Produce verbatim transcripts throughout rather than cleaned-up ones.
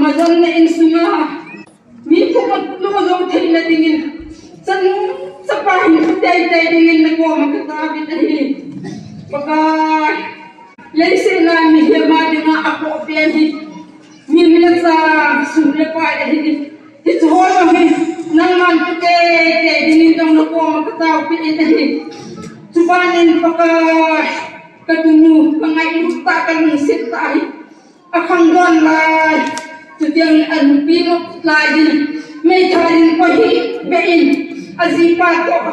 Amazon na insunga mi puma lunglo theina dingin, chanu chapa hin tei tei dingin nakoma kataovin ahi. Pakai, leiset a mihem a dinga apoh pen hi, mi mile cha, sum le pai ahi. Hiche ho jong hi nangman tei tei dingin jong nakoma kataopeh in ahi. Chubanin Pakai, katunu, kangailut tah, kalungset tah hi akhangdon lai, chuteng le anupi nop lai din, meithai din koi hih beh in, ajipa toh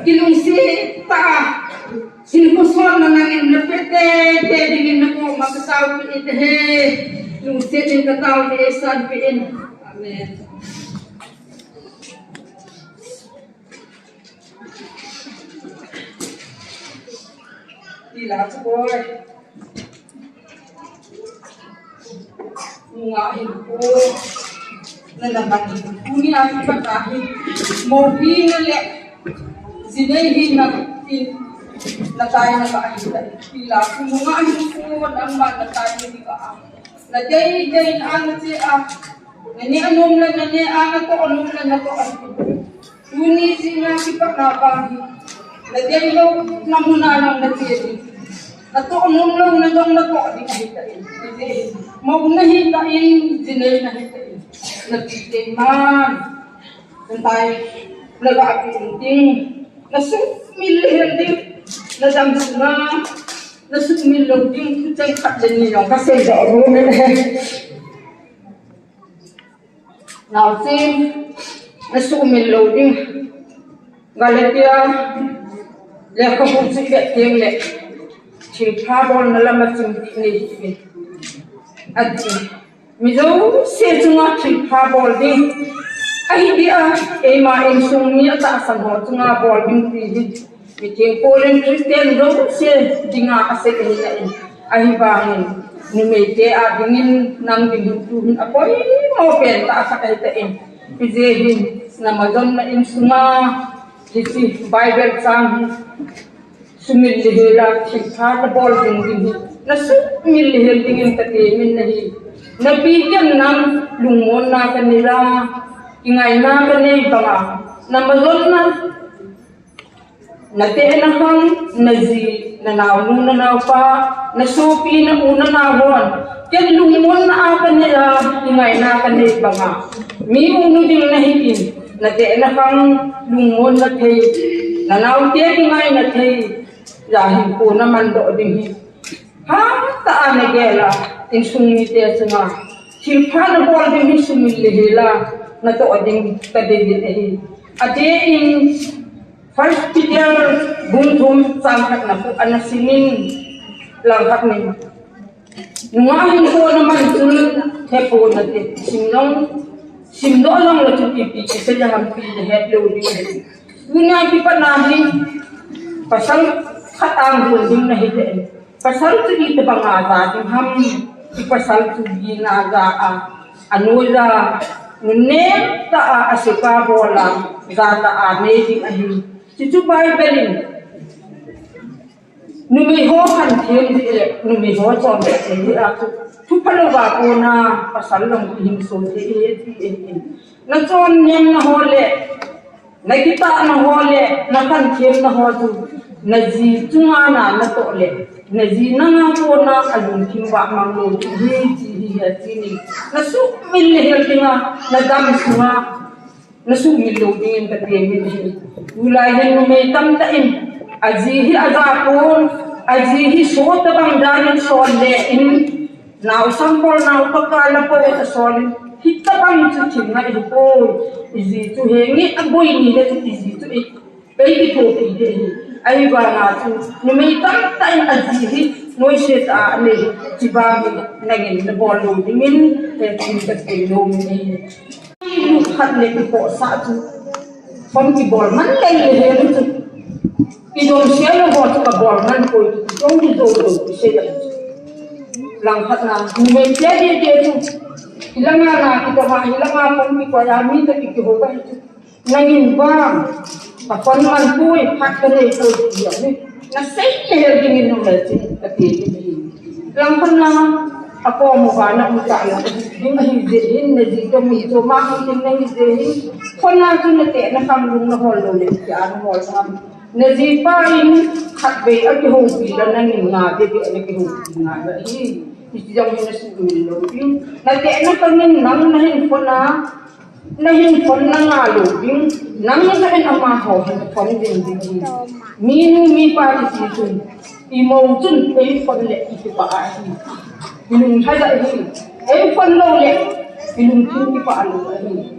kilungset tah a hinkho sotna nangin napeh tei tei dingin nakoma kataopeh in ahi. Lungset in katao e, sanpeh in. Amen. Tila chu boi. Nunga hinkho nana man hi, tunia kipat a hi, mopi na le jinei hi na, natai na ka hi ta. Tila chu nunga hinkho nangman natai na hi ka a, nadei dei na, nache a, naneh nom le naneh a, natoh nom le natoh a. Tuni jing'a kipat na vang hi, nadei louna mun a jong nache ding, natoh nom louna jong natoh ding ahi tai. Mou nahi tai, jinei nahi tai. Napi teng man, natai, nagah pi ding, nasumil le hel ding, nadam sunga nasumil lou ding, thucheng khat le ni jong kasei doh nom e. Naosen, nasumil lou ding. Galatia lekhabu chu ivet teng le, thilpha bolna lam a chim ding nei hi. Ati, mi jouse chunga thilpha bol ding ahi dia, eima insung mi atahsan ho chunga bol ding ti hi. Mithengpol in Christian jouse dinga asei ahi tai. Ahivangin, numeite a dingin nang ding hin tuhin apoimo pen tah khat ahi tai. Hijeh hin, na Amazon na insunga, hiche Bible chang hi sumil le hel a, thilpha nabol ding ding hi, nasumil le hel dingin katemin ahi. Napi teng nang lungmonna kanei a, kingaina kanei banga, na Amazon na Natehna khang, naji, nanaonu, nanaopa, nasopi, nau, nanao hon, ken lungmonna a kanei a, kingaina kanei banga, mi unu ding nahi in, natehna khang lungmonna thei, nanaote kingaina thei, ja hinkho naman doh ding hi. Hatah a nagel a, insung mite chunga thilpha nabol ding hi sumil le hel a natoh ding kadei ding ahi. Adeh in First Peter bung thum chang khat na khu ana simin, langkhat nin, nungah hinkho naman chun thepon nate, sim jong, simdoh jong le chu ipi kisei ham ti nahet lou ding ahi. Tunia kipat na hi pasal khat a hung ding nahi te. Pasal chu itobang a ja ding ham, i pasal chu ijat a ja a, anoi ja, nunem tah a, asepa bol a, ja tah a nei ding ahi. Chuchu Bible in numei ho khan them ding le, numei ho chon ding le, a chu thupha lou va kona pasal jong hing so thei e ti e. Nachon nem na ho le, nakitah na ho le, nakhan them na ho chu, naji chunga na natoh le, naji nanga kona alungthim vah mang lou ding hi, ti hi ahi. Nasumil le hel dinga, nadam sunga nasumil lou dingin katemin ahi. Tulai hin numei tamtah in, aji hi aja pon, aji hi so tobang dan in sol le in, naosang bol, naopa kal a bol asol in, hitobang chu thil ngai ahipoi. Iji chu henge aboi ni le chu iji chu i, bei kithopi ding ahi. Ahivanga chu numei tamtah in aji hi noise tah a anei hi, chubang hi nangin nabol lou dingin, he tin kasei nom e. Khat le kipohsah chu, phone kibol man leng le helu chu, idon sel lou ho chu kabol man poi, idon kijo jo kisei a. Langkhat na, numei te te te chu, hilanga na kidong a, hilanga phone kikoi a, mi toh kihou ahi chu. Nangin vang, ka phone man poi, phat kanei poi ti ahi. Nasei le hel dingin nung le chin kati ding ahi. Langkhat na, Akom uva na um tah na ding ahi jeh hin, na ji toh mi toh ma hung hin na hi jeh hin. Phone a chu na tehna khang lung na hol lou le, tia na hol sam. Na jipa in khatvei akihoupi le na ning nga bebe na kihoupi ngai ahi. Hiche jong hi na sumil lou ding. Na tehna khang in nang na hin phone a Na hin phone na nga lou ding, nang jong in amaho hin phone ding ding. Minu mipa kiti chun, imou chun ei phone le i kipah ahi. I lung lhaja ahi. Ei phone lou le, i lungthim kipah lou ahi.